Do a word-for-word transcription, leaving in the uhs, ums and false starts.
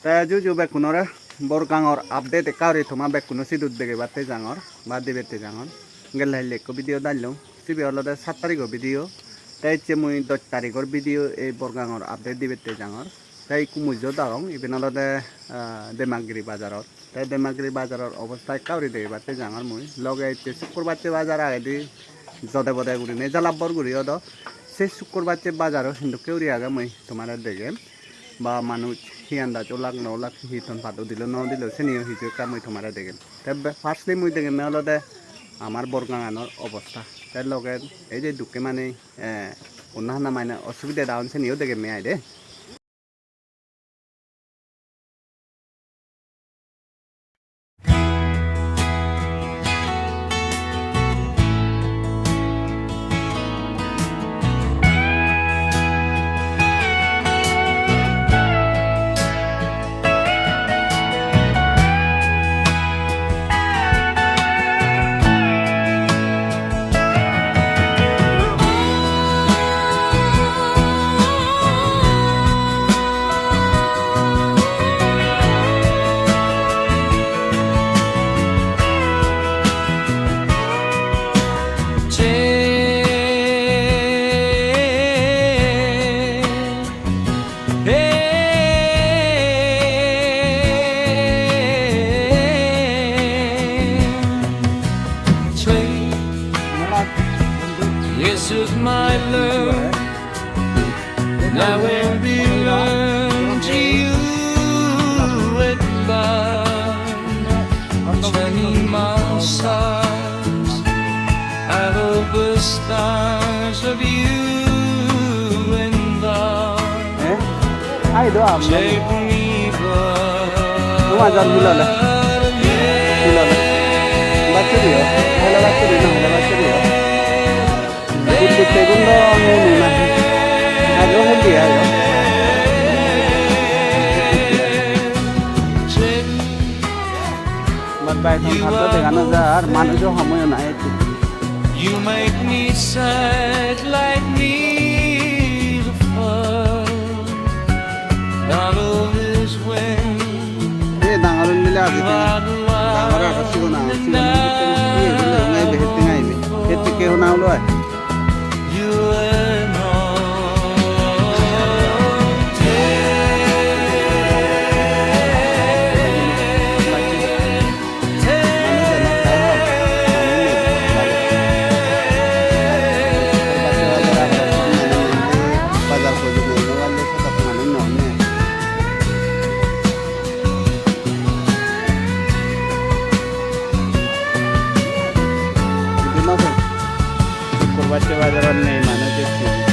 Te juju bekkunore Borgangor update ekka guri toma bekkuno sidut degebatte jangor ba dibette jangor. Gelle hille ekko video dallung. Sibe olode saat tarigo video. Te ecche mui dos tarigor video ei Borgangor update dibette jangor. Te ikku mujot agong, iben olode, ah, Demagiri bajarot. Te Demagiri bajaror obosta ekka guri degebatte jangor mui. Loge ecche sukkur bacche bajar agedi jode bode gurinei jalabbor guri odo. Se sukkur bacche bajaro hindokke guri age mui tomare degem. Ba manuj hi andaj olak no olak, hi ton pat udilo no udilo, seniyo hiju ekka mui tomare degem. Te be-, firstly mui degemme olode amar Borganganor obosta. Te loge ei je dukke mane, eh, honna honna mane osubide daun seniyo degemme ai de. Yes, it's my love. Now I belong to you at last. Turning my sights out of the stars of you and I. Eh? Ai do am. Take me far. Tuma jan hilale. Hilale. Bachuri ho. Hola bachuri na, hola bachuri ho. Bud bud tegun do nunu na. Ajo hindi ajo. But by some photo dega no jar, manujo homoyo nai. You make me sad like Neil Fur. Not always when Ei dangor un bile agi tenga. Dangor aro sigon agon. Sigon un bile tenga. Ei bile ungai be het tenga ibe. Het tenga hona ulo ai. Sukkur bacche bajarot nei manuj ekku.